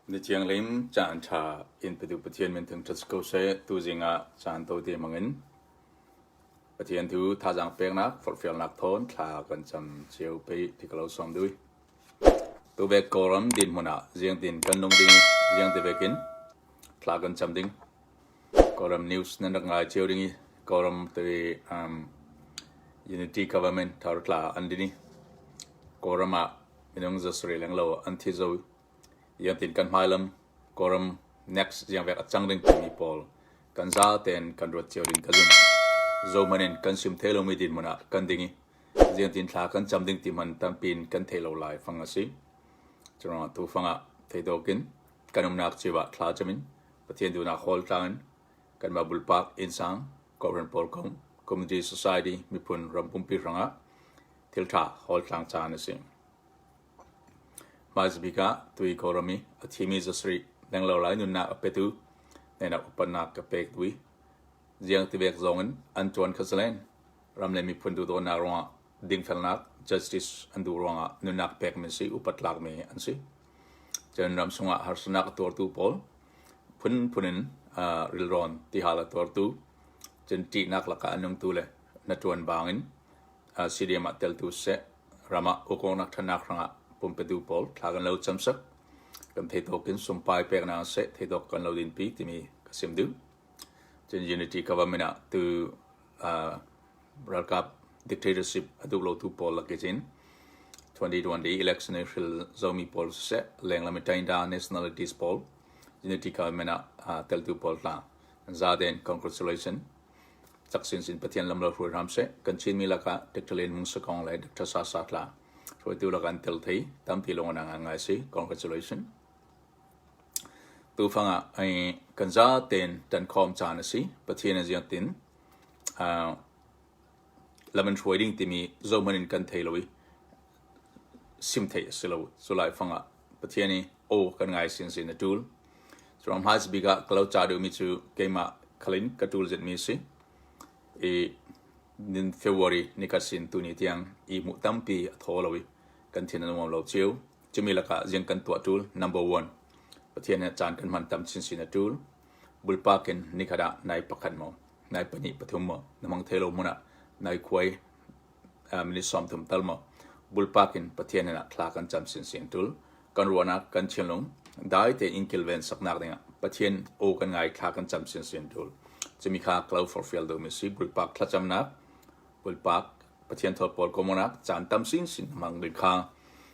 Ni thianghlim caan ṭha in petu Pathian min thangṭhat si ko seh. Tuzing ah caan tawite hmangin Pathian thu thazaang peknak, forhfialnak thawn thla kan cam cio pei ti ka lo sawm dui. Tuvek Kawlram dinhmun ah ziangtin kan nung ding i ziangti vekin thla kan cam ding. Kawlram news nan rak ngai cio ding i Kawlram te Unity Government thar tla an din i Kawlram ah minung zasarih lenglo an thi zo Iangtin kan hmailam Kawlram next ziangvek a cang ding timi pawl kan zaten kan ruat cio ding ka zumh. Zohmanh in kan sim thei lomi dinhmun ah kan ding i ziangtin thla kan cam ding ti hmanh tampi in kan thei lo lai fang a si. Curuangah tufang ah theidawk in kan umnak cio ah thla cam in Pathian duhnak hawl tlang in kanmah bulpak innsang kawhhran pawl kong community society miphun ram pumpi hrangah thilṭha hawl tlang caan a si. Hmaizabik ah tui Kawlram i a thimi zasarih lenglo lai nunnak a petu hnenak upatnak ka pek dui. Ziang tivek zong in an ṭuan kha salen ram le miphun duhdawtnak ruangah dingfelnak justice an duh ruangah nunnak pekmi si upat tlakmi an si. Cun ram chungah harsatnak a tuartu pawl phunphun in rilrawn tihal a tuartu cun ṭihnak lakah a nungtu le na ṭuan bangin CDM ah teltu siseh, ram ah ukawknak ṭhatnak hrangah pumpetu pawl thla kan lo camsak. Kan theitawk in sumpai peknak siseh, theitawk kan lo dinpi timi ka sim duh. Cun Unity Government ah tu ralkap dictatorship a duh lotu pawl lak in 2020 election i hril zomi pawl siseh, lenglam i Tainda nationalities pawl Unity Government ah teltu pawl hna zaden congratulation. Cak sinsin Pathian lam lo hruai hram seh. Kan Chinmi lakah Dr. Len Hmung Sakong le Dr. Sa Sa Tla hruaitu lakah an tel thei. Tampi lung an ngai si. Congratulations. Tufang ah kan za tein tan khawm caan a si. Pathian a ziang tin lam an hruai ding timi zohmanh in kan thei lo i sim theih a si lo. Cu lai fang ah Pathian i aw kan ngai sinsin a ṭul. Curuang hmaisa bik ah ka lo ca duhmi cu keimah khalin ka ṭul zetmi a si. I nin February nikhat sin tuni tiang i hmuh tampi a thaw lo i kan thin a nuam lo cio. Cumi lakah ziang kan tuah ṭul. Number one, Pathian he caan kan hman tam sinsin a ṭul. Bulpak in nikhat ah nai pakhat maw, nai pahnih pathum maw, na hmang thei lo hmun ah nai khuai minute 30 tal maw bulpak in Pathian in ah thla kan cam sinsin tul kan ruahnak kan thinlung dai te in kilven saknak dingah Pathian aw kan ngai thla kan cam sinsin tul cumi kha klo for fial do mi si bulpak thlacamnak bulpak Pathian thol pawl komonak caan tam sin sin mang ding kha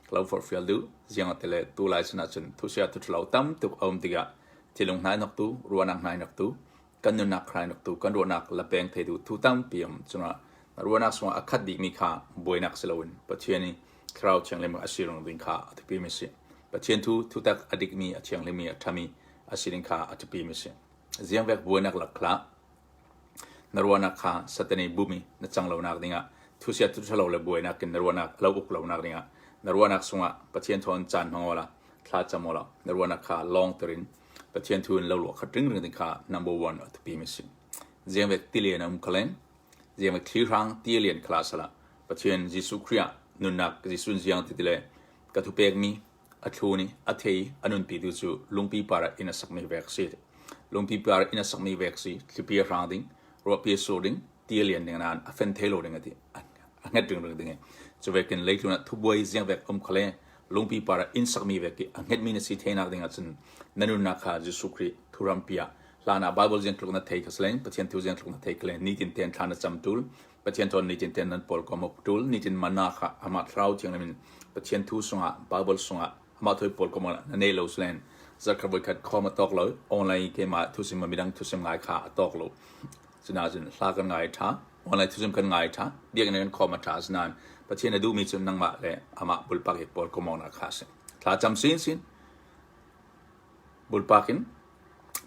klo for fial du ziang tele tu lai sana cun thusia thu thlo tam tuk aum tikah thilung hnai nok tu ruahnak hnai nok tu kan nunnak hrainak tu kan ruahnak la peng thei tu thu tampi um cungah ruahnak sungah a khat dihmi kha buainak si loin Pathian i Thlarau Thianghlim a si rung ding kha a thupi mi si. Pathian thu thutak a dikmi a thianghlimmi a ṭhami a si ding kha a thupi mi si. Ziangvek buainak lak hlah. Na ruahnak kha Satan i bumi na cang lonak dingah thusia thu ṭhalo le buainak in na ruahnak a lo uk lonak dingah na ruahnak sungah Pathian thawn caan hmang awla thla cam awla na ruahnak kha lawng terin Pathian thu in lo luah khat ringring ding kha number one a thupi mi si. Ziangvek tilian a um khalen, ziangvek thli hrang tilian khala sala Pathian Jesuh Khrih ah nunnak Jesuh ziang ti le ka thu pekmi a thlu ni a thei a nunpi tu cu lungpi par ah inn a sakmi vek si. Lungpi par inn a sakmi vek si thlipi a hrang ding, ruahpi a sur ding, ti a lian ding nain a fen thei lo ding a ti. A hnget ring ring ding. Cu vekin leitlun ah thubuai ziang vek um khale lungpi par ah inn sakmi vek i a hngetmi na si theinak ding ahcun na nunnak kha Jesuh Khrih thurampi ah hlan ah Bible ziang tluk na thei kha selen Pathian thu ziang tluk na thei khale nitin ten thla na cam tul Pathian thawn nitin ten nan pawl kom ok tul nitin mana kha amah thlarau thianghlim in Pathian thu sungah Bible sungah amah thoi pawl kom na nei lo selen zarkhat voikhat khom a tawk lo online keimah thusim midang thusim ngai kha a tawk lo Cunain hla kan ngai ṭha, online thuzum kan ngai ṭha, biakinn kan khawm a ṭha asinain Pathian a duhmi cu nangmah le amah bulpak i pawl komawnak kha a si. Thla cam sinsin, bulpak in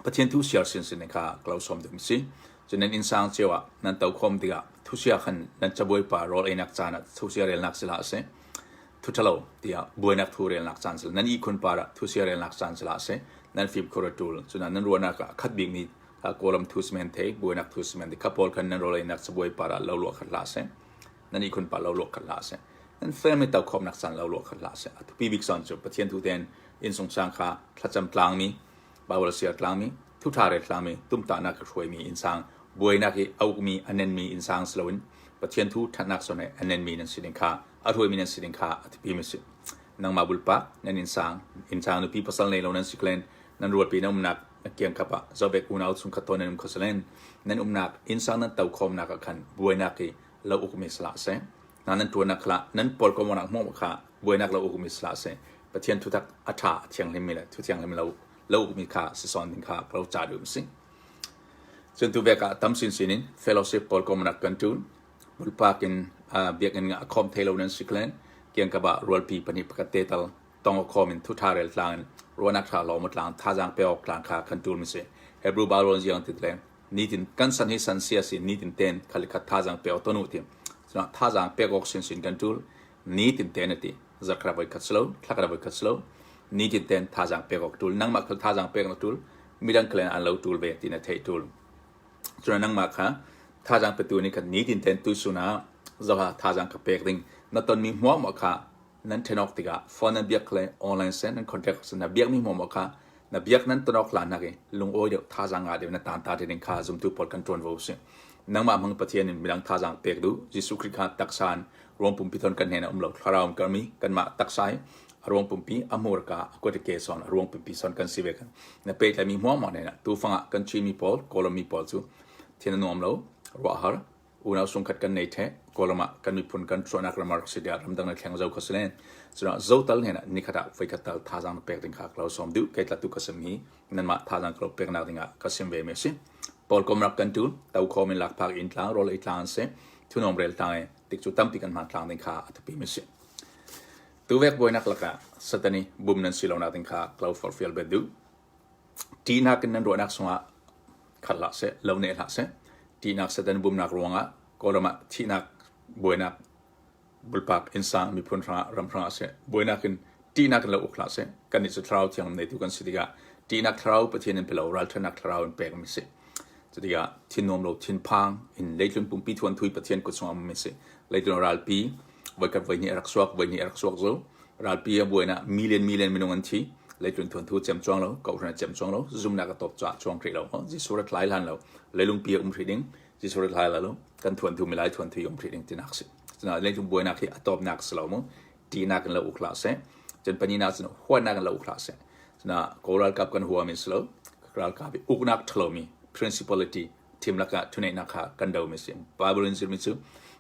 Pathian thu siar sinsin kha klo sawm ding si. Cun nan innsang cio ah nan to khawm tikah thusia khan nan cabuai pa rawl einak caan ah thusia relnak si hlah seh. Thu ṭhalo tiah buainak thu relnak caan si nan ihkhun par ah thusia relnak caan si hlah seh. Nan fimkhur a ṭul. Cunain nan ruahnak ah a khat bikmi Kawlram thu simen thei, buainak thu simen thei, kha pawl khan nan rawl einak cabuai par ah lo luah khat hlah seh. Nan ihkhun par lo luah khat hlah seh. Nan family to khawmnak caan lo luah khat hlah seh. A thupi bik zawn cu Pathian thu tein Innsungsang kha thlacam tlangmi, Baibal siar tlangmi, thuṭha rel tlangmi, tumtahnak a hruaimi innsang, buainak i a ukmi a nenmi innsang si loin Pathian thu ṭhatnak zawn he a nenmi nan si ding kha, a hruaimi nan si ding kha a biapimi a si. Nangmah bulpak, nan innsang, innsang nupi pasal nei lo nan si klen, nan rualpi na umnak na kiangkap ah zohbek unau chungkhat tawn nan um kho salen, nan umnak innsang nan to khawmnak ah khan buainak i lo ukmi si hlah seh. Hna nan ṭuannak kha nan pawlkawmnak hmuh kha buainak lo ukmi si hlah seh. Pathian thutak a ṭha a thianghlimmi le thu thianghlim lo lo ukmi kha si sawn ding kha ka lo ca duh si. Cun tu vek ah tam sinsin in fellowship pawlkawmnak kan ṭun. Pulpak in biakinn a khawm thei lo nan si klen kiangkap ah rualpi pahnih pakhat te tal tong a khawm in thuṭha rel tlang in ruahnak ṭha lawm tlang thazaang pe awk tlang kha kan ṭul mi si. Hebrew Bible ziang ti le nitin kan san hi san sia si nitin ten khali khat thazaang pe awk tonu ti. Cuna thazaang pek awk sinsin kan ṭul nitin ten ati zakra voi khat slo thlakra voi khat slo nitin ten thazaang pek awk ṭul nangmah khal thazaang pek na ṭul midang khalen an lo ṭul ve ti na theih ṭul. Cun nangmah kha thazaang petu nih khan nitin tein tuisun ah zoha thazaang ka pek ding na tonmi hmuahhmuah kha nan ṭhen awk tikah phone nan biak le online seh nan contact seh na biakmi hmuahhmuah kha na biak nan ton awk hlan i lungawi deuh thazaang ngah deuh na taan ta ding kha zumtu pawl kan ṭuanvo a si. Nangmah hmang Pathian in midang thazaang pek duh Jesuh Khrih kha taksa in ruang pumpi thon kan hnen ah um lo thlarau in karmi kanmah taksa hi a ruang pumpi a hmurka a kut ke son a ruang pumpi son kan si ve kan na pehtlaimi hmuahhmuah hnen ah tufang ah kan Chinmi pawl Kawlram mi pawl cu thin a nuam lo ruah har unau sungkhat kan nei the Kawlram ah kan miphun kan chuahnak ram rak si tiah ramdang na thleng zo kho si len cuna zo tal hnen ah nikhat ah voikhat tal thazaang na pek ding kha ka lo sawm duh kei tlatu ka sim hi nanmah thazaang ka lo peknak ding ah ka sim ve mi si pawl kom rak kan tu to khom in lakphak in tlang rol ei tlang an si thunom rel tlang e tik cu tampi kan hman tlang ding kha a thupi mi si Tuvek buainak lakah Satan i bum nan si lonak ding kha klo forhfial bet duh. Ṭihnak in nan ruahnak sungah khat hlah seh, lo neh hlah seh. Ṭihnak Satan bumnak ruangah Kawlram ah thihnak buainak bulpak innsang miphun hrangah ram hrangah seh buainak in ṭihnak in lo uk hlah seh. Kannih cu thlarau thiang neitu kan si tikah ṭihnak thlarau Pathian in pe lo ralṭhatnak thlarau in pek mi si. Cutikah thinnuam lo thinphang in leitlun pumpi thuan thui Pathian kut chungah um mi si. Leitlun ralpi voikhat voihnih a rak suak voihnih a rak suak zo. Ralpi a buai na million million minung an thi. Leitlun thuan thu cem chuang lo, kohhran a cem chuang lo, zumnak a top ca chuang hrih lo. Jesuh rat lai hlan lo. Leilung pi a um hrih ding. Jesuh rat lai lo. Kan thuan thu milai thuan thu um hrih ding tinak si. Cuna leitlun buainak hi a tawpnak si lo mu. Ṭihnak in lo uk hlah seh. Cun panina cun huatnak in lo uk hlah seh. Cuna Kawl ralkap kan huam in si lo. Ralkap i uknak ṭhalomi principality thim lakah thuneihnak kha kan domi si. Bible in zirmi cu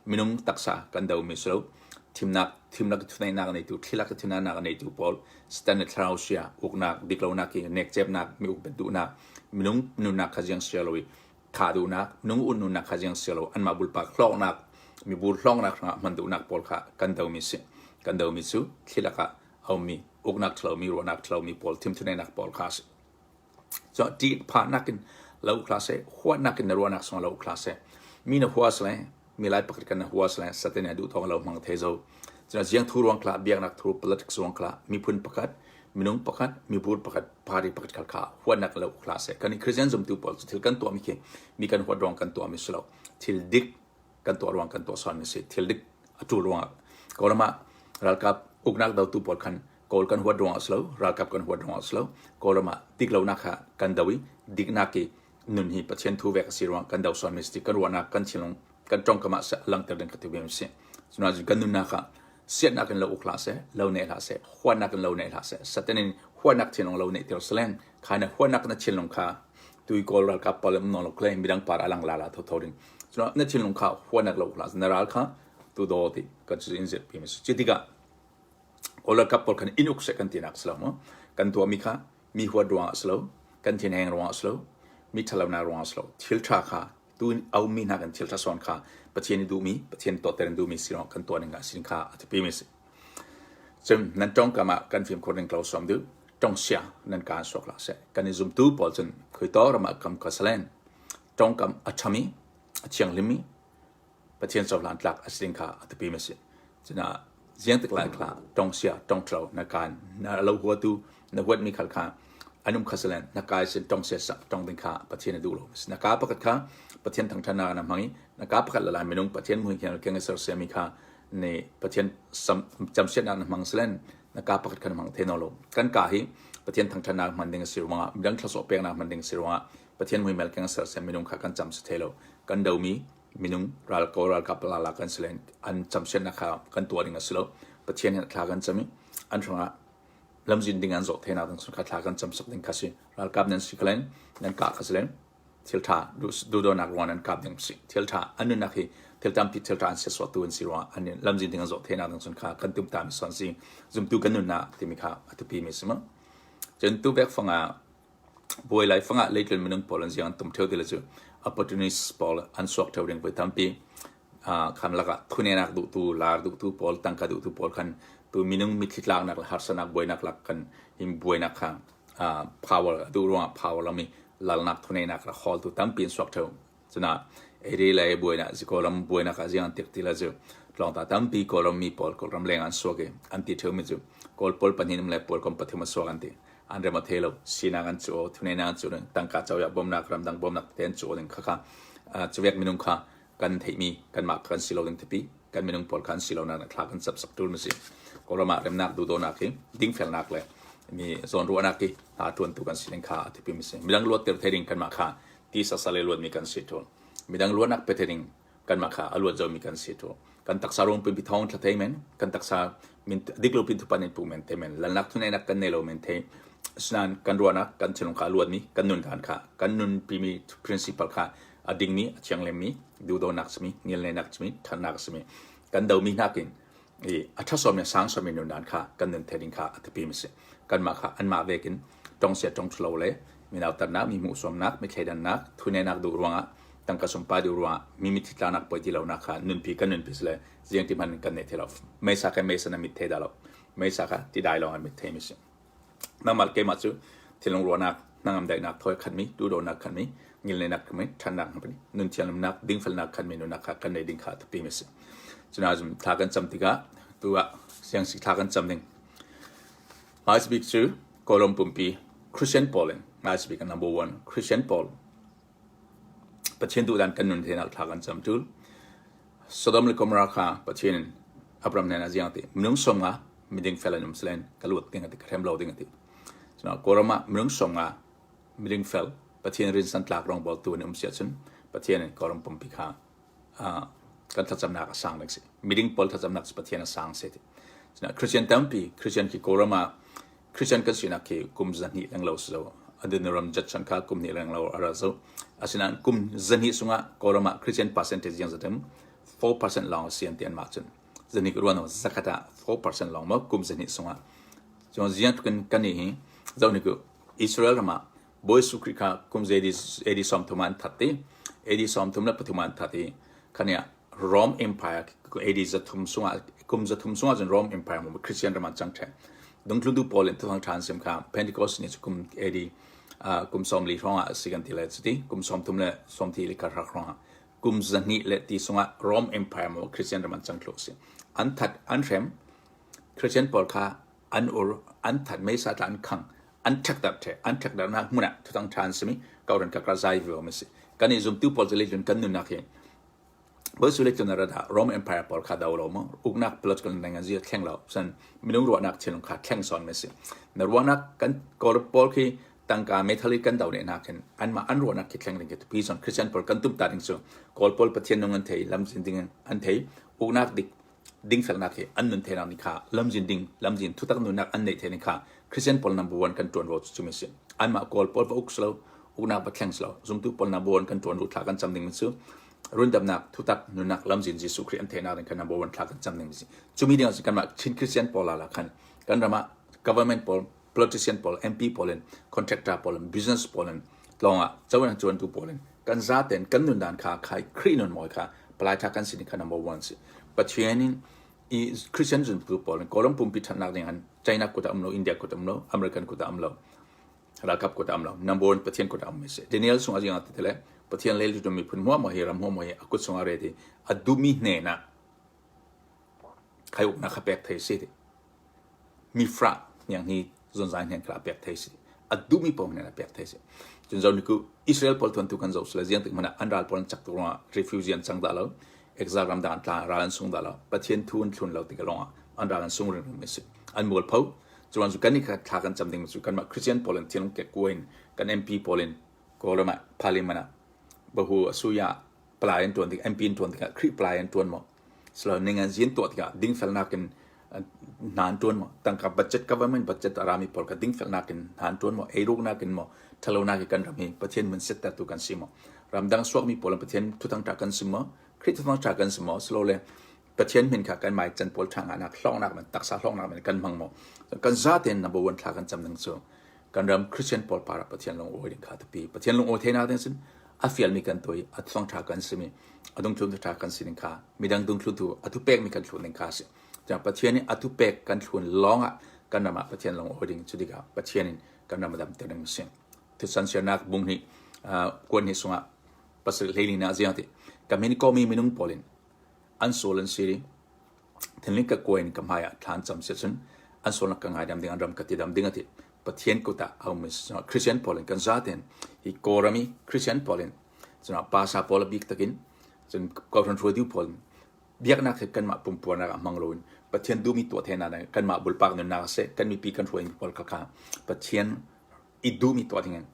minung taksa kan domi si lo. Thimnak thimlak thuneihnak neitu thlilak thuneihnak neitu pawl standard thlarau sia uknak diklonak i nekcepnak mi uk duhnak minung nunnak kha ziang sia lo i tha duhnak minung un nunnak kha ziang sia lo anmah bulpak hlawknak mibur hlawknak hrangah hman duhnak pawl kha kan domi si. Kan domi cu thlilak ah a ummi uknak ṭhalomi ruahnak ṭhalomi pawl thimthuneinak pawl kha a si. So ṭihphannak in lo hlah seh, huatnak in na ruahnak sung lo hlah seh. Mi na hua sle, mi lai pakhat kan na hua sle, satin a duh thawng lo hmang the zo. Cuna ziang thu ruang kla, biaknak thu, politics ruang kla, miphun pakhat, minung pakhat, mibur pakhat, party pakhat khal kha huatnak lo hlah seh. Kan Christian zumtu pawl cu thil kan tuah mi khi mi kan huat ruang kan tuah mi si lo. Thil dik kan tuah ruang kan tuah sual mi si. Thil dik a ṭul ruangah Kawlram ah ralkap uknak dotu pawl khan Kawl kan huat ruangah a si lo, ralkap kan huat ruangah a si lo. Kawlram ah diklonak kha kan do i diknak i nun hi Pathian thu vek a si ruangah kan do sual mi si. Kan ruahnak, kan thinlung, kan tawngkam ah langhter ding ka ti mi si. Cunaah kan nunnak ah siatnak in lo uk hlah seh, lo neh hlah seh, huatnak in lo neh hlah seh. Satan in huatnak thinlung lo neh tir selen, kha na huatnak na thinlung kha tui Kawl ralkap pawl um lo kle midang par alang la la tho tho ding. Cuna na thinlung kha huatnak lo uk hlah na ral kha tu do ti kan cu in zet pi mi si. Cu tikah Kawl ralkap pawl khan in uk seh kan tinak si lo maw? Kan tuahmi kha mi huat ruangah si lo, kan thinheng ruangah si lo, mi ṭhatlonak ruangah si lo. Thil ṭha kha tu aumi hna kan thil ṭha sawn kha Pathian i duhmi, Pathian tuahter in duhmi si ruangah kan tuah ning ah sin kha a biapi mi si. Cun nan ṭawngkam ah kan fimkhur ning klo sawm duh, ṭongsia nan kaan suak hlah seh. Kan i zumtu pawl cun khuito ram ah kam ka salen ṭawngkam a ṭhami, a thianghlimmi, Pathian cohlan tlak a si ding kha a biapi mi a si. Cuna ziang tik lai kha tong sia tong tlo na kan na lo huatu na huat mi khal kha anum khasalen na kai sin tong sia sak tong ding kha Pathian a duh lo. Na ka pakhat kha Pathian thangthan na na hmangi na ka pakhat la minung Pathian mui khen keng ser sia mi kha ne Pathian sam cham siat na na hmang selen Na ka pakhat khan hmang the no lo. Kan ka hi Pathian thangṭhatnak hman ding a si ruangah midang thlasawh peknak hman ding a si ruangah Pathian muimel keng sersiam minung kha kan cam si the lo. Kan domi minung ral ko ralkap lala kan si len an camsiatnak kha kan tuah ding a si lo. Pathian hin thla kan cam i an hrangah lamzin ding an zawh thenak ding kha thla kan cam sak ding kha si. Ralkap nan si khalen nan kah kha si len thil ṭha duhdonak ruang nan kap ding si. Thil ṭha an nunnak hi thil tampi thil ṭha an siasuah tu an si ruangah an lamzin ding an zawh thenak ding cun kha kan tum ta mi son si. Zumtu kan nunnak timi kha a tupi mi si mu. Cun tu bek fangah Buai laifang ah leitlun minung pawl an ziang an tum ṭheo ti le cu opportunist pawl an suak ṭheo ding voi tampi. Khan lakah thunenak duhtu, lar duhtu pawl, tangka duhtu pawl khan tu minung mitthli tlaknak le harsanak buainak lak kan hin buainak kha power a duh ruangah power lami lalnak thunenak le hawltu tampi an suak ṭheo. Cuna eri le buainak zi Kawlram buainak ah ziang an tik ti le cu tlawngta tampi Kawlram mi pawl Kawlram leng an suak i an ti ṭheo mi cu Kawl pawl pahnih le pawl kom pathum a suak an ti. An rem a thei lo. Sinak an cu thuneinak an cu ding tangka coyah bawmnak ramdang bawmnak te an cu ding khakha cuvek minung kha kan theihmi kanmah kan si lo ding tipi kan minung pawl kha an si lo nak thla kan cap sak tul ma si. Kawlram ah remnak duhdonak hi dingfelnak le mi zawnruahnak hi hna tuantu kan si ding kha a tipi mi si. Midang luat ter thei ding kanmah kha ti sasal i luatmi kan si ṭul. Midang luatnak pe ding kanmah kha a luat zomi kan si ṭul. Kan taksa rung pin thong thla thei men, kan taksa min diklo pin thupan in pu men te men, lalnak thunainak kan nei lo men thei. Asinain kan ruahnak, kan thinlung kha a luatmi, kan nun dan kha, kan nun pimi principle kha a dingmi, a thianglimmi, duhdonak simi, ngilneinak simi, ṭhatnak simi, kan domi nakin i a ṭhasawmi a sangsawmi nundan kha kan nun the ding kha a tipi mi si. Kanmah kha anmah vekin tong sia tong ṭhalo le mi nautatnak, mi hmuhsawmnak, mi thleidannak, thunenak duh ruangah tangka sumpa duh ruangah mi mitthli tlanak poi ti lonak kha nunpi kan nunpi si le ziang ti hmanh kan nei the lo. Meisa kha meisa na mit the dah lo. Meisa kha tidai lawng an mit the mi si. Nangmah le keimah cu thinlung ruahnak, hnangam daihnak thawi khatmi, duhdonak khatmi, ngilnenak khatmi, ṭhatnak khatmi, nun thianghlimnak, dingfelnak khatmi nunnak kha kan nei ding kha a biapi mi a si. Cunaah thla kan cam tikah tu ah siangsik thla kan cam ding. Hmaisa bik cu Kawlram pumpi Christian pawl in hmaisa bik number one Christian pawl Pathian duhdan kan nun thenak thla kan cam ṭul. Sodom le Gomorrah kha Pathian in Abraham hnenah ziang a ti minung 50 miding fel an um silen ka luat ding a ti ka hrem lo ding a ti. Cun Kawlram ah minung 50 miding fel Pathian rinsan tlak rawngbawltu an um si ahcun Pathian in Kawlram pumpi kha kan thlacamnak a sang ding si. Miding pawl thlacamnak cu Pathian a sang si ti. Cun Christian tampi Christian khi Kawlram ah Christian kan sinak khi kum 200 leng lo si zo. Adoniram Judson kha kum hnih leng lo a ra zo. Asinain kum 200 sungah Kawlram ah Christian percentage yang zatem 4% lawng a si an ti anmah cun. Zahnih ruan zakhat ah 4% lawng maw kum 200 sungah. Cun ziang tukin kan nih hi zo ni ku Israel ram ah Bawi Jesuh Khrih kha kum AD 30 ah an that i AD 33 ah an that i khania Rome Empire AD 300 sungah kum 300 sungah cun Rome Empire mu Christian ram ah cang ṭhen. Dungtlutu pawl in thuthang ṭhan sim kha Pentecost ni cu kum AD kum 40 hrawng ah a si kan ti le cuti kum 30 le 30 le karhak hrawng ah kum 200 le ti sungah Rome Empire mu Christian ram an cang thlu si. An that an hrem Christian pawl kha an ur an that meisa tla an khang an ṭhekdarh ṭhe an ṭhekdarhnak hmun ah thuthang ṭhan simi kauran kakra zai ve mi si. Kan i zumtu pawl cu leilun kan nunnak hi Bawi cun a rat Rome Empire pawl kha do lo maw uknak political neng an zia thleng lo san minung ruahnak thinlung kha thleng sawn mi si na ruahnak kan kawl pawl khi tangka meithal kan do ne na khin anmah an ruahnak khi thleng ding khi pi son Christian pawl kan tum ta ding cu kawl pawl Pathian nung an thei lamzin ding an thei uknak dik dingfelnak hi an nun thenak ni kha lamzin ding lamzin thutak nunnak an neih the ni kha Christian pawl number one kan tuan ro cu mi si anmah kawl pawl va uk slo uknak va thleng slo zumtu pawl number one kan tuan ru thla kan cam ding mi cu rundamnak thutak nunnak lamzin Jesuh Khrih an thenak ding kha number one thla kan cam ding mi si cumi ding ah kanmah Chin Christian pawl la khan kan ram ah government pawl politician pawl MP pawl in contractor pawl in business pawl in tlawng ah cawan chuantu pawl in kan zaten kan nundan kha khai Khrih nun mawi kha palai tha kan sin kha number one si Pathian in i Christian zumtu pawl in Kawlram pumpi thatnak ding han China kut ah um lo India kut um lo American kut ah um lo ralkap kut ah um lo number one Pathian kut ah um mi si Daniel sung azing ah titele Pathian le lu miphun hmuah hmuah hi ram hmuah hmuah hi a kut sung ah re ti a duhmi hnen ah khai uknak kha pek thei si ti mifra hniang hi zonzai hnen kha a pek thei si a duhmi paoh hnen a pek thei si cun zo ni ku Israel pawl thuan tu kan zoh sila ziang tik hmanh ah an ral pawl an cak tuk ruangah refugee an cang dah lo exile ram dang an tla ral an sung dah lo Pathian thu an thlun lo tik lawngah an ral an sung ring mi si. An mualpho. Cuan cu kan i kha thla kan cam ding cu kanmah Christian pawl in thinlung kekkuai in kan MP pawl in Kawlram ah parliament ah bahu asuya palai an tuan tik MP an tuan tikah Khrih palai an tuan maw? Silo ning an zin tuah tikah dingfelnak in hna an tuan maw? Tangka budget government budget a rami pawl kha dingfelnak in hna an tuan maw? Eiruknak in maw? Thalonak in kan ram hi Pathian mun settertu kan si maw? Ramdang suakmi pawl Pathian thuthang tha kan si maw? Khrih thuthang tha kan si maw? Silole Pathian min kha kan mai can pawl tha ngahnak hlawknak men taksa hlawknak men kan hmang maw? Kan zaten number one thla kan cam ding cu kan ram Christian pawl para Pathian lung awi ding kha tapi Pathian lung awi thenak ding sin a fialmi kan toi a thuang tha kan simi a dungthlun tu tha kan si ding kha midang dungthlun tu a thu pek mi kan thlun ding kha si ja Pathian in a thu pek kan thlun lawng ah kan ram ah Pathian lung awi ding cu tikah Pathian in kan ram dam te ding si thusan siarnak bung hi kuan hi sungah pasal hleili na ziang ti kamin komi minung pawl in an sual an si thinling ka kuain ka hmai ah thlan cam si cun an sualnak ka ngaidam ding an ram ka tidam ding ati Pathian kut ah a um Christian pawl in kan zaten hi Kawlram i Christian pawl in cun pasa pawl a bik takin cun kawhran hruaitu pawl biaknak he kanmah pumpuarnak ah hmang loin Pathian duhmi tuah thena kanmah bulpak nunnak seh kan mipi kan hruai pawl kha kha Pathian i duhmi tuah dingin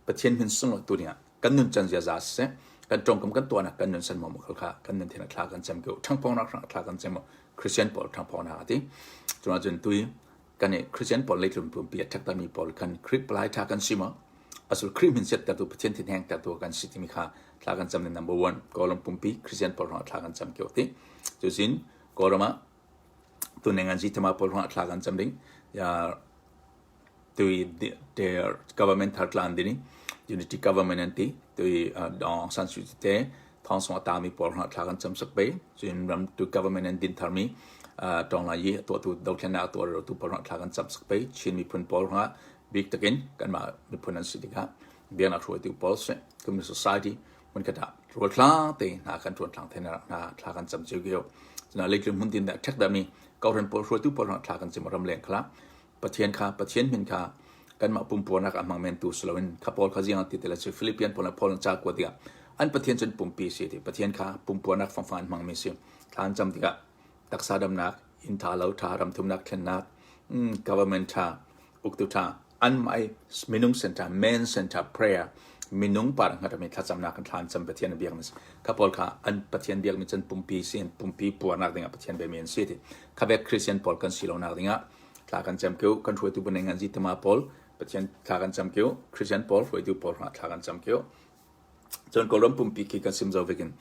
Pathian min sunglaw tu dingah kan nun can ziaza siseh kan tawngkam kan tuahnak kan nun san mo khal kha kan nun thena thla kan cam ko thangphawngnak hrang thla kan cam Christian pawl thangphawngnak ati cuna cun tui kan i Christian pawl leitlun pumpi a ṭhektermi pawl kan Khrih palai ṭha kan si maw? Asul Khrih min siattertu Pathian thin hengtertu kan si timi kha thla kan cam number one Kawlram pumpi Christian pawl hrangah thla kan cam kio ti. Cusin Kawlram ah tuneng an zithama pawl hrangah thla kan cam ding. Ya tui der government thar tlan dini unity government an ti tui Aung San Suu Kyi te thong sung a tami pawl hrangah thla kan cam sak pe. Cun ram tu government an din tharmi tawng lai i tuahtu dothlennak tuah tu pawl hrangah thla kan cam sak pe. Chin miphun pawl hrangah bik takin kanmah miphun an si tikah biaknak hruaitu pawl seh community society hmun khat ah rual thlang te hna kan tuan thlang the hna thla kan cam cio kio. Cuna leitlung hmun tin dah ṭhek dahmi kawhran pawl hruaitu pawl hrangah thla kan cam ram leng khala Pathian kha Pathian min kha kanmah pumpuarnak ah hmang mentu si loin kha pawl kha ziang ti tila cu Philippian pawl le Paul an ca kuat tikah an Pathian cun pumpi si ti Pathian kha pumpuarnak fangfang an hmangmi si thla an cam tikah taksa damnak inn tha lo tha ramthumnak thlennak government tha uktu tha anmah i minung center man center prayer minung par hngatami thlacamnak kan thla an cam Pathian a biakmi kha pawl kha an Pathian biakmi cun pumpi si pumpi puarnak dingah Pathian biakmi an si ti kha bek Christian pawl kan si lonak dingah Thla kan cam keu kan hruaitu buneng an zitama pawl Pathian thla kan cam keu Christian pawl hruaitu pawl hna thla kan cam keu cun Kawlram pumpi khi kan sim zo vekin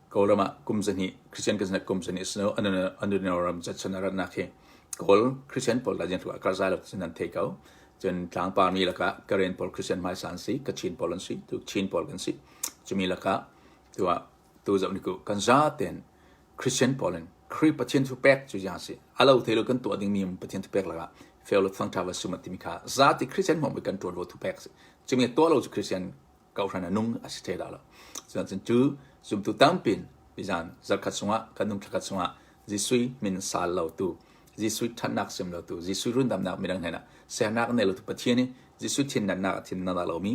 Kawlram ah kum zahnih Christian kan kum zahnih sno anu ram chan arat nak hi Kawl Christian pawl la jian tu akar zai lo cun an thei ko cun tlangpar mi lakah Karen pawl Christian hmai san si Kachin pawl an si tu Chin pawl kan si chumi lakah tu ah tu zoh ni ku kan za ten Christian pawl in Khrih Pathian thu pek cu ziang si a lo thei lo kan tuah dingmi Pathian thu pek lakah fel thangtha va sum timi kha zati Christian hmawm kan tuan ro thu pek si chumi tuah lo cu Christian kohhran a nung a si the dah lo cun cu zumtu tampin bizan zarkhat sungah kan nung thlakhat sungah Jesuh min sal lo tu Jesuh thatnak sim lo tu Jesuh rundamnak midang hnen ah sernak nei lo tu Pathian i Jesuh thinnak a thin na dah lo mi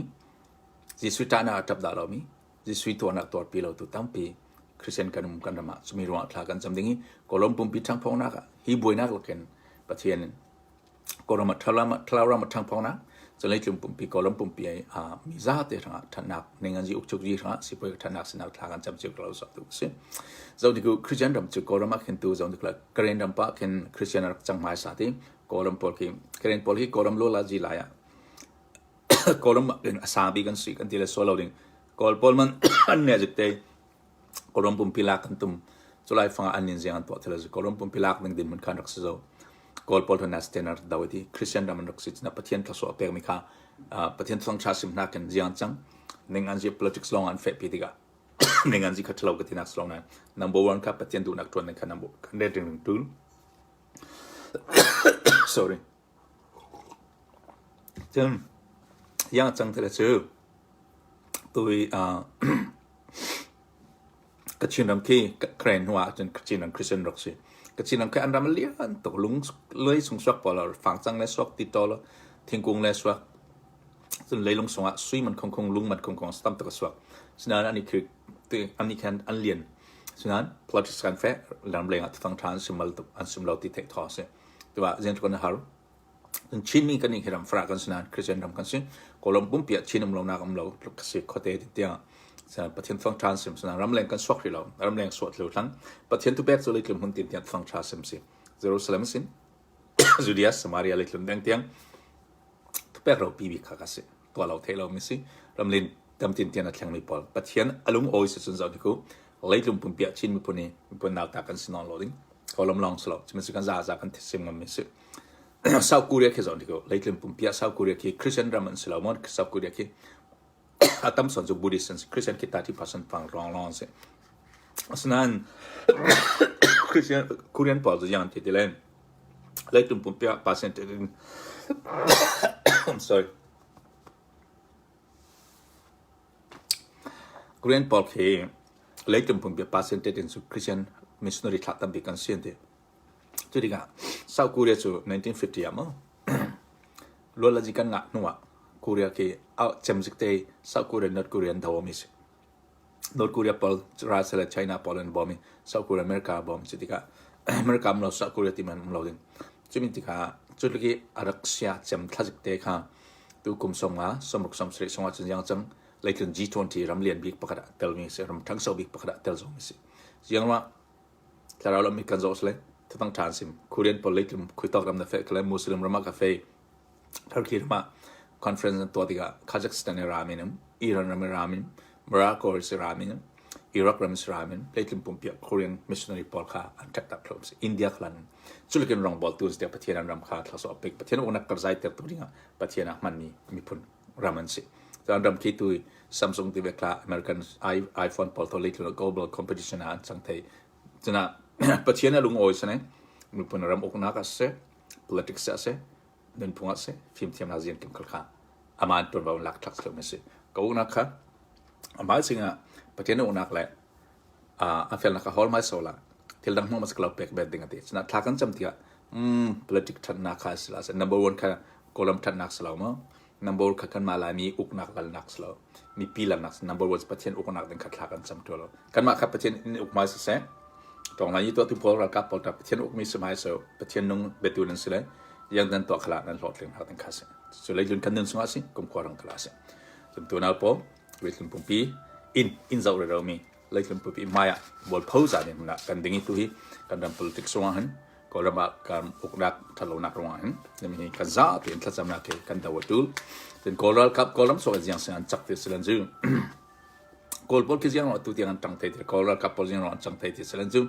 Jesuh ṭahnak a ṭap dah lo mi Jesuh tuarnak tuarpi lo tu tampi Christian kan um kan ram ah cumi ruangah thla kan cam ding i Kawlram pumpi ṭhangphawngnak ah hi buainak lakin Pathian in Kawlram ah thlarau ram ah ṭhangphawngnak cun pumpi Kawlram pumpi ah mi zate hrangah ṭhatnak ninganzi ukchuk ri hrangah sipuai ṭhatnak sinak thla kan cam cio ko lo tu si. Zo tiku Christian ram cu Kawlram ah khin tu zo tikla Karen ram pa khin Christian rak cang hmai sa ti Kawlram pawl khi Karen pawl hi Kawlram lo la ji lai ah Kawlram ah khin a sang bik an si kan ti le sual lo ding Kawl pawl man an ne zik te Kawlram pumpi lak kan tum. Culai fang ah an nin ziang an tuah thil a si. Kawlram pumpi lak ding din mun khan rak si zo. Kawl pawl thon nas ten rak daw ti Christian ram an rak si na Pathian thlaso a pek mi kha Pathian thong tha sim hna ken ziang cang ning an zi politics long an fe pi tikah ning an zi kha thalo ka tinak slong na number one kha Pathian duhnak tuan ding kha number kan re ding tul sorry Cun yang cang te cu tui Kachin ram khi Karen hnu ah cun Kachin ram Christian rak si. Kachin ram khi an ram a lian tuk lung lei sung suak pawl fangcang le suak titaw le thingkung le suak cun leilung sungah sui man khongkhong lung man khongkhong tam tuk a suak. Sinain an i khi an i khan an lian. Sinain politics kan feh lam leng ah thang tha an sim mal tuk an sim lo ti theih thaw a si. Tiwa ziang tluk in a har. Cun Chinmi kan nih hi ram farah kan si nain Christian ram kan si. Kawlram pumpi ah Chin um lonak um lo tluk ka si khuate ti tiang Pathian thawngṭha an sim. Sinain ramleng kan suak rih lo. Ramleng suah thlu thlang. Pathian thupek cu leitlung hmun tin tiang thawngṭha sim si. Jerusalem sin Judea, Samaria leitlung deng tiang thupek ropi bik kha ka si. Tuah lo theih lomi si. Ramlin tamtin tian a thlengmi pawl. Pathian a lung awi si cun zoh hnik u. Leitlung pumpi ah Chin miphun hi miphun nauta kan si nawn lo ding. Kawlram lawng si lo. Cumin kan za za kan sim ngammi si. South Korea khi zoh hnik u. Leitlung pumpi ah South Korea khi Christian ram an si lo maw? South Korea khi a tam sawn cu Buddhist an si. Christian khi 30% fang rong lawng an si. Asinain Christian Korean pawl cu yang an ti ti len. Leitlung pumpi ah percentage in I'm sorry. Korean pawl khi leitlung pumpi percentage in cu Christian missionary thlah tambik an si an ti. Cu tikah South Korea cu 1950 ah maw lualazi kan ngah hnu ah Korea khi cemzik te South Korea North Korea an do mi si. North Korea pawl Russia le China pawl an bawm i South Korea America bawm si tikah America um lo South Korea ti man um lo ding. Cumi tikah cu tluk i a rak sia cem thlazik te kha tu kum 50 60 70 sungah cun yang cang leitlun G20 ram lian bik pakhat ah telmi si ram ṭhangso bik pakhat ah tel zong si. Ziang ruah thlarau lam hi kan zoh sile thatang ṭhan sim Korean pawl leitlum khuitok ram na fe kale Muslim ram ah ka fe Turkey ram ah conference an tuah tikah Kazakhstan i ram in um, Iran ram i ram in, Morocco i ram in, Iraq ram i ram in leitlum pumpi ah Korean missionary pawl kha an ṭek thlum si. India khlan culikin rawngbawl tu tiah Pathian an ram kha thlasawh pek Pathian uknak karzai ter tu dingah Pathian ah hmanmi miphun ram an si. Cun ram khi tu Samsung ti ve kha American iPhone pawl tho leitlun global competition ah an cang thei. Cuna Pathian a lungawi sane miphun ram uknak ah siseh politics ah siseh nunphung ah siseh fimthiamnak zian kim khal kha aman tuanvo lak thak thlu si. Ka uknak kha amah singah Pathian uknak le a felnak kha hol mai so la thil dang hmang mas klo pek bet ding ati. Cuna thla kan cam tikah politic thatnak kha sila number one kha Kawlram thatnak si lo maw number kha kanmah Laimi uknak lalnak si lo mipi lalnak number one Pathian uknak ding kha thla kan cam tu lo kanmah kha Pathian in uk mai siseh tong lai tuah tu pawl ralkap pawl ta Pathian ukmi si mai so Pathian nung betu nan si le yang nan tuah khala nan hlawhtling hak ding kha si cu leitlun kan nun chungah si kumkhua rang khala si cun tu nau pawl leitlun pumpi in in zoh re mi leitlun pumpi hmai ah bual pho za ni hmun ah kan ding i tu hi kan ram politics chungah hin Kawlram ah kan uknak ṭhatlonak ruangah hin hi kan za tein thlacamnak hi kan do a tul. Cun Kawl ralkap Kawlram suak ziang sing an cak ti silan cu Kawl pawl khi ziang tu tiang an ṭang thei ti Kawl ralkap pawl ziang an cang thei ti silan cu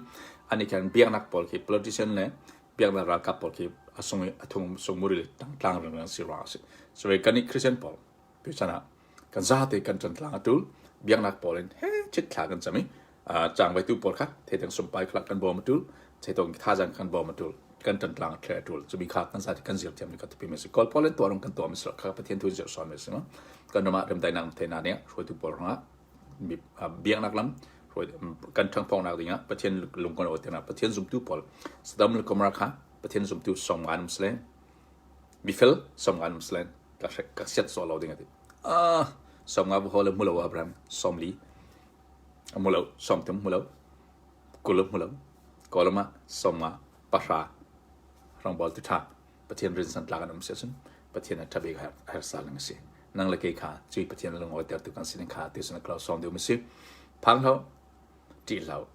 ani khan biaknak pawl khi politician le biaknak ralkap pawl khi a sung i a thung sung muril tang tlang rang rang si ruang a si. So kan i Christian pawl Tuchan ah kan zate kan ṭan tlang a tul. Biaknak pawl in he chit thla kan cam i cangveitu pawl kha theiteng sumpai kha kan bawm a tul. Theitong thazang kan bawm a tul. Kan ṭan tlang a ṭhle a tul. Cumi kha kan zate kan zir thiam ni ka tupi mi si. Kawl pawl in tuah rong kan tuah mi si kha Pathian thu zir sual mi si ma. Kan ram ah remdaihnak theina nih hruaitu pawl rangah biaknak lam kan ṭhangphawngnak dingah Pathian lung kan awi Pathian zumtu pawl Sodom le Gomorrah kha Pathian zumtu sawm ngan um sile mifel 50 um silen ka ka siat sawh lo ding a ti. Ah, 50 va haw le hmu lo Abraham 40 a hmu lo 30 hmu lo 20 hmu lo kawlam ah 50 pahra rangbawl ti tha Pathian rin san tlak an um si ahcun Pathian a ṭha bik her sal ning a si. Nang le kei kha cui Pathian lungawi tertu kan si ning kha ti sun a klo sawm deuh mi si. Phang hlo, ṭih hlo,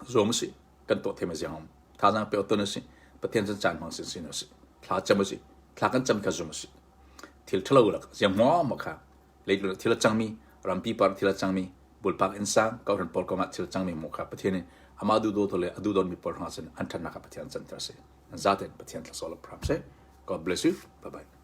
Zuam usih. Kan tuah thiam a ziang um. Thazaang pe ton usih. Pathian cun caan hmang sinsin usih. Thla cam usih. Thla kan cam kha zum usih. Thil ṭhalo lak ziang hmuam kha leitlun thil a cangmi rampi par thil a cangmi bulpak innsang kohhran pawl kongah thil cangmi mu kha Pathian in amah duhdaw le a duhdawtmi pawl hrangah cun an ṭhatnak kha Pathian canter si. Zaten Pathian thlasawh lo pram seh. God bless you. Bye bye.